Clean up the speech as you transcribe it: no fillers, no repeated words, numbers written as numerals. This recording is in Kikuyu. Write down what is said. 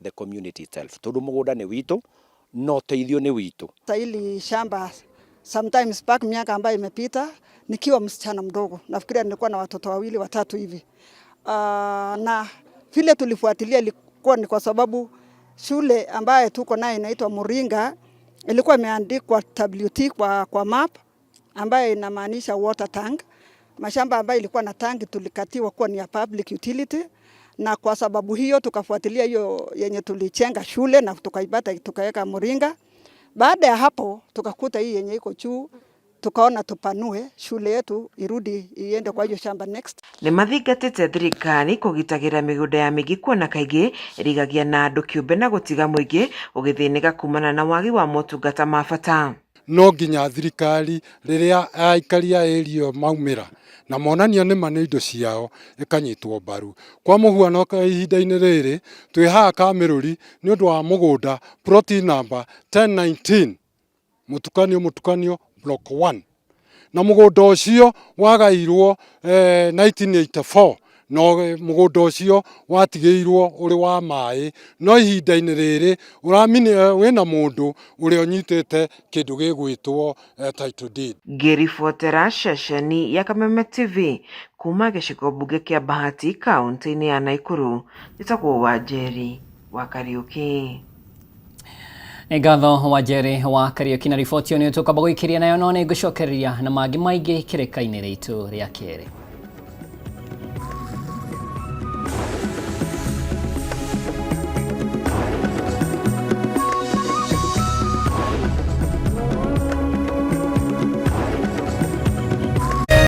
the community itself tondũ mũgũnda nĩ witũ na ũteithio nĩ witũ. Hili shamba sometimes back miaka ambayo imepita nikiwa msichana mdogo, nafikiria nilikuwa na watoto wawili watatu hivi. Na vile tulifuatilia ilikuwa ni kwa sababu shule ambayo tuko nayo inaitwa Muringa ilikuwa imeandikwa WT kwa map ambayo inamaanisha water tank. Mashamba ambayo ilikuwa na tanki tulikatiwa kuwa ni ya public utility, na kwa sababu hiyo tukafuatilia hiyo yenye tulichenga shule na tukaipata tukaweka Muringa. Baada ya hapo tukakuta hii yenye iko juu, tukaona tupanue shule yetu irudi iende kwa hiyo shamba next. Nĩ mathingatĩte thirikari kũgitagĩra mĩgũnda ya mĩingĩ kuona kaingĩ ĩrigagia na andũ kĩũmbe na gũtiga mũingĩ ũgĩthĩnĩka kumana na wagi wa motungata ma bata. No nginya thirikari rĩrĩa aikari a area ĩyo maumĩra na monania nĩma nĩ indo ciao ĩkanyitwo mbaru. Kwa mũhuano ihinda-inĩ rĩrĩ twĩ haha Kamĩrũri nĩ ũndũ wa mũgũnda plot number 1019 mũtukanio mũtukanio block 1 na mũgũnda ũcio wagairwo 1984 no mũgũnda ũcio watigĩirwo ũrĩ wa maĩ no ihinda-inĩ rĩrĩ ũramini wĩna mũndũ ũrĩa ũnyitĩte kĩndũ gĩgwĩtwo title deed. Ngĩribotera ceceni ya Kameme TV kuma gĩcigo mbunge kĩa Bahati kaunti-inĩ ya Nakuru, njĩtagwo Wanjeri wa Kariuki. Nĩ ngatho Wanjeri wa Kariuki na riboti ĩyo nĩ tũkwamba gũikĩria nayo no nĩ ngũcokereria na mangĩ maingĩ kĩrĩka-inĩ rĩitũ rĩa kerĩ.